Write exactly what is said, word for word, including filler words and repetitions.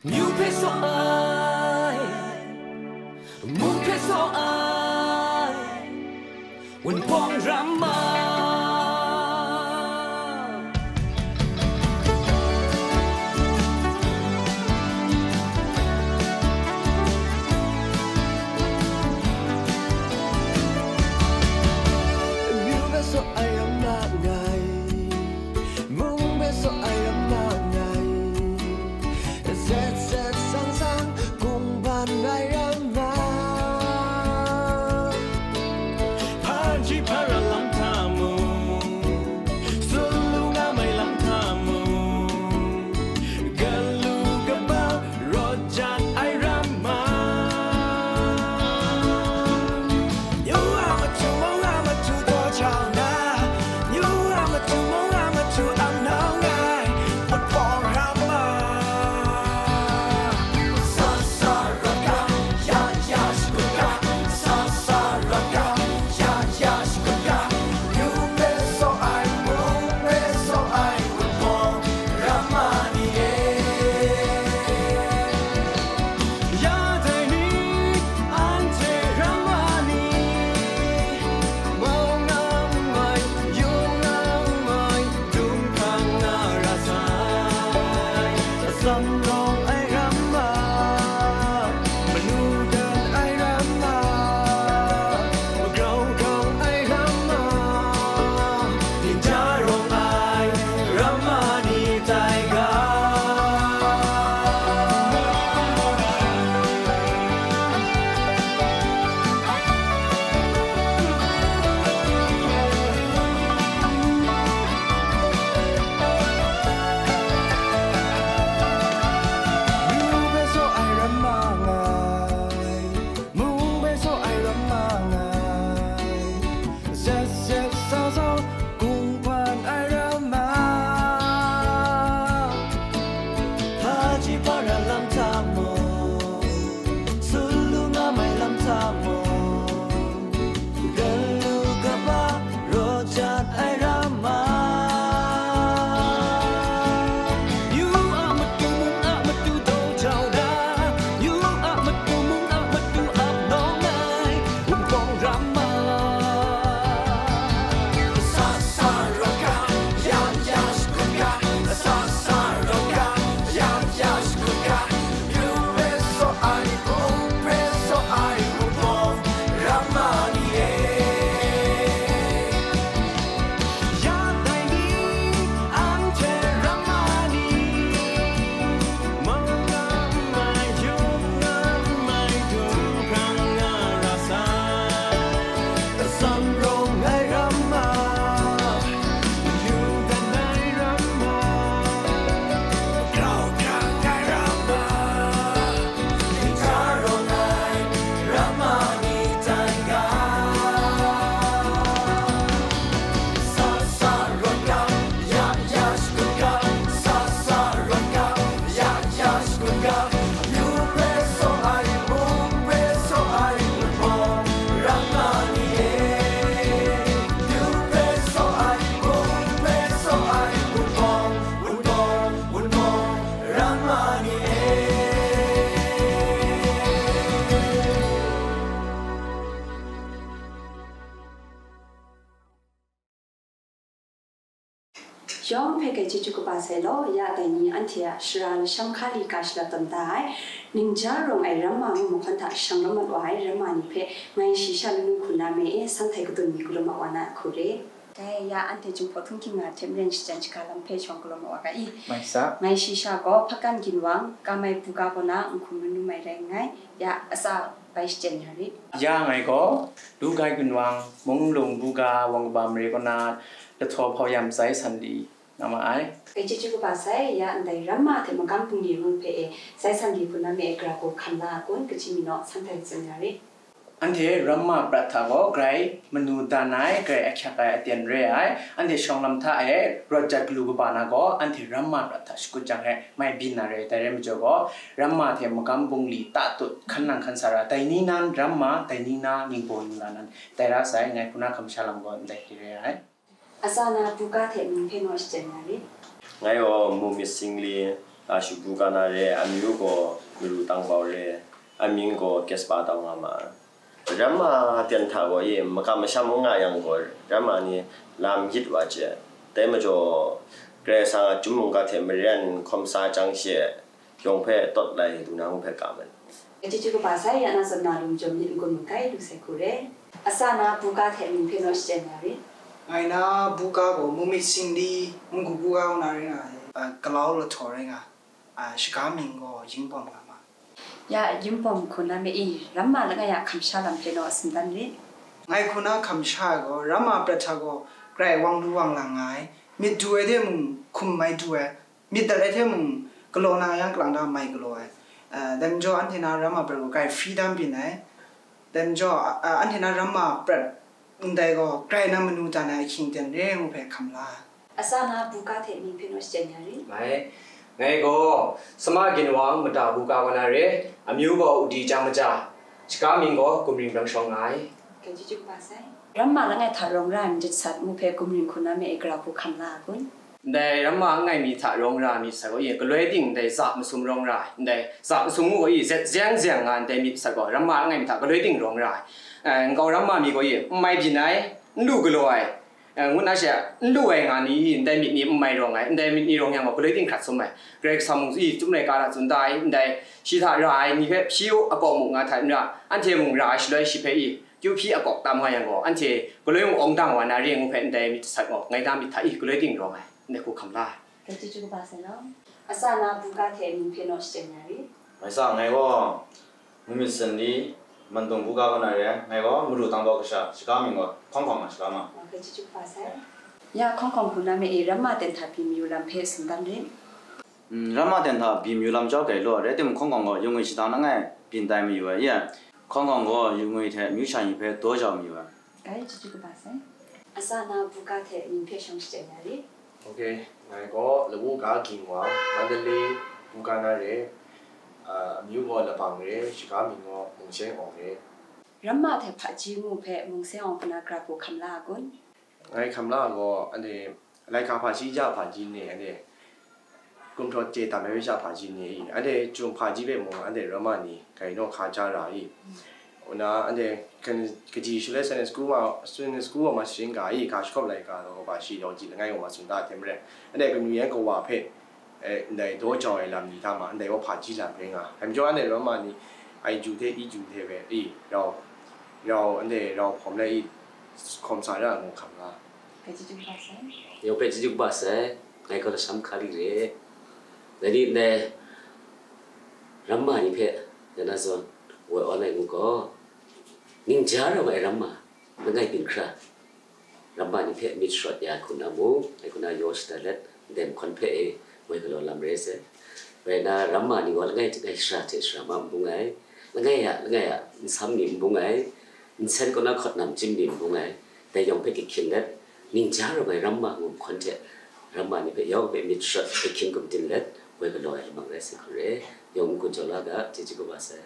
Myu hpe saw ai, mung hpe saw ai, Wunpawng Ramma. Myu hpe saw ai Ramma ngai, mung hpe saw ai Ramma ngai. Zet zet sang sang kungban ai Ramma. Hpaji hpara lam hta mung, sulu nga mai lam hta mung, galu kaba rawt jat ai Ramma. Yu a matu, mung a matu, daw jau na. Yu a matu, mung a matu, ap nau ngai, Wunpawng Ramma. Sa sa rawt ga, ya ya shakut ga, sa sa rawt ga, ya ya shakut ga. Yu hpe saw ai, mung hpe saw ai, Wunpawng Ramma ni e. Ya dai ni, anhte Ramma ni, mung na n mai, yung na n mai, dung hkang na ra sai. Atsam rawng ai Ramma, manu dan ai Ramma, magrau grau ai Ramma, ning ja rawng ai Ramma ni tai ga. Myu hpe saw ai Ramma ngai, mung hpe saw ai Ramma ngai. Zet zet sa sa kungban ai Ramma. Hpaji hpara lam hta mung, sulu nga mai lam hta mung, galu kaba rawt jat ai Ramma. Yu a matu, mung a matu, daw jau na. Yu a matu, mung a matu, ap nau ngai, Wunpawng Ramma. Sa sa rawt ga, ya ya shakut ga, sa sa rawt ga, ya ya shakut ga. Yu hpe saw ai, mung hpe saw ai, Wunpawng Ramma ni e. Ya dai ni, anhte Ramma ni, mung na n mai, yung na n mai, dung hkang na ra sai. Atsam rawng ai Ramma, yu dan ai Ramma, grau grau ai Ramma. Yawng hpe hkai chyeju kaba sai law, ya dai ni anhte a sara lasham hkali ga shalap tawn da ai, ning ja rawng ai Ramma ngu mahkawn hta shang lam mat wa ai Ramma ni hpe ngai shayi sha lamu hku na me e, san htai kadun mi galaw mat wa na hku re. Dai ya anhte Jinghpaw Htunghking a hte maren shachyen shaga lam hpe shawng galaw mat wa ga i. Mai sa. Ngai shayi sha gaw Hpakan Ginwang, Kamai Buga kaw na Nhkum Manu mai rai nngai, ya atsa bai shachyen ya rit. Ya ngai gaw, Lugai Ginwang, Munglung Buga Wang Kaba Mare kaw na Lahtaw Hpau Yam Zai San Li nga ma ai. Hkai chyeju kaba sai, ya ndai Ramma hte magam bungli ngu hpe e, Zai San Li hku na me e, gara gaw hkan la ai kun, kaji mi naw, san htai tsun ya rit. Anhte Ramma prat hta gaw grai manu dan ai, grai ahkyak ai aten re ai. Anhte shawng lam hta e rawt jat galu kaba na gaw, anhte Ramma prat hta shakut jang e mai byin na re. Dai rai majaw gaw, Ramma hte magam bungli tatut hkan nang hkan sa ra, dai ni nan Ramma, dai ni na ningbaw ningla nan tai ra sai, ngai hku na hkam sha lam gaw ndai hte re ai. Atsa na buga hte mying hpe naw shachyen na rit. Ngai gaw Mumit Singli, Ashu Buga na re, amyu gaw Maru Tangbau re, amying gaw Kespa Tau nga ma ai. Ramma ten hta gaw e, makam masham n nga yang gaw, ramma ni lam yit wa chye. Dai majaw, Karai Kasang a chyum mungga hte maren hkawm sa chyang she, yawng hpe tawt lai lu na ngu hpe ga mat. Chyeju kaba sai, ya na zawn na lung jawm myit n-gun makai lu sai hku re. Asa na buga hte mying hpe naw shachyen ya rit. Ngai na buga gaw Mumit Singli, Munggu buga kaw na rai nga ai, a, Galau lahtaw rai nga, a, shaga mying gaw Yingbawm nga ma. Ya Yingbawm hku na me i, ramma langai a hkamsha lam hpe naw a tsun dan rit. Ngai hku na hkamsha ai gaw, ramma prat hta gaw grai wang lu wang lang nga ai, myit du ai hte mung hkum mai du ai, myit dat ai hte mung galaw na yang kalang da mai galaw ai. Eh, dai majaw anhte na ramma prat gaw grai freedom byin ai. Dai majaw, a, a, anhte na ramma prat ndai gaw grai na manu dan ai ahkying ten re ngu hpe hkam la ai. Asa na buga hte mying hpe naw shachyen ya rit. Ngai, ngai gaw Sama Ginwang, Mata buga kaw na re, amyu gaw Udi Jang Maja, shaga mying gaw Gumring Brang Shawng nga ai. Chyeju kaba sai. Ramma langai hta rawng ra ai myit sat ngu hpe Gumring hku na me e grau hku hkam la ai kun? Ndai ramma langai mi hta rawng ra ai myit sat gaw, e, galoi ting ndai za masum rawng ra ai, ndai za masum ngu gaw, e, zet zeng zeng nga ndai myit sat gaw, ramma langai mi hta galoi ting rawng ra ai. Eh, nkau ramma mi gaw, e, n mai byin ai, n lu galaw ai, eh, ngu na she, n lu ai nga ni, ndai myit ni n mai rawng ai, ndai myit ni rawng yang gaw, galoi ting hkrat sum ai. Karai Kasang mung, e, chyum laika hta tsun da ai, ndai shi hta ra ai ni hpe, shi a kaw mu nga hta n ra, anhte mung ra ai shaloi shi hpe, e, kyu hpyi a kawk tam nga yang gaw, anhte galoi mung awng dang wa na re ngu hpe ndai myit sat gaw, ngai na myit hta i galoi ting rawng ai, ndai hku hkam la ai. Chyeju kaba sai law. Asa na buga hte mying hpe naw shachyen ya rit. Ngai sa, ngai gaw Mumit Singli, Mantung buga kaw na re, ngai gaw Maru Tangbau kasha, shaga mying gaw Hkawng Hkawng nga shaga ma. Chyeju kaba sai. Ya Hkawng Hkawng hku na me e, ramma ten hta byin mayu lam hpe tsun dan rit. Mm, ramma ten hta byin mayu lam chyawm grai law, rai timung, Hkawng Hkawng gaw yu ngwi shadang langai byin tai mayu ai, ya, Hkawng Hkawng gaw yu ngwi hte myu sha ni hpe daw jau mayu ai. Chyeju kaba sai. Asa na buga hte mying hpe shawng shachyen ya rit. Ok, ngai gaw Lawu ga Ginwang, Mandalay buga na re, a, amyu gaw Labang re, shaga mying gaw Mungsen Awng re. Ramma hte hpaji ngu hpe Mungsen Awng hku na grau hku hkam la ai kun? Ngai hkam la ai gaw, anhte laika hpaji ja hpaji ni, anhte gumhpraw chye tam ai masha hpaji ni, anhte chyum hpaji hpe mung, anhte ramma ni grai naw hka ja ra i, nna anhte kan-, kaji shaloi Sunday school ma, Sunday school wa ma sharin ga i, ga shakawp laika gaw hpaji yawng ji langai wa ma tsun da ai hte maren, anhte kanu yan kawa hpe, eh, ndai daw jau ai lam ni hta ma, ndai wa hpaji lam rai nga ai. Dai majaw, anhte ramma ni, ai ju hte i ju hte hpe i, rau, rau, anhte rau hpawm lai i, hkawm sa ra ai ngu hkam nga. Chyeju kaba sai. Yawng hpe chyeju kaba sai, ngai gaw Lasham Hkali re. Dai ni ndai ramma ni hpe, ya na zawn, woi awn ai ngu gaw, ningja rawng ai ramma, langai byin hkra, ramma ni hpe myit sharawt ya ai hku na mung, ai hku na yaw shada let, ndai mahkawn hpe e, woi galaw lam re ai sai. Rai nna, ramma ni gaw langai, langai shara hte shara ma n bung ai, langai a, langai a nsam ni n bung ai, nsen kaw na hkawt namchyim ni n bung ai, dai yawng hpe gahkyin let, ningja rawng ai ramma ngu mahkawn hte, ramma ni hpe yawng hpe myit sharawt gahkyin gumdin let, woi galaw ai lamang rai sai hku re, yawng n-gun jaw la ga, chyeju kaba sai.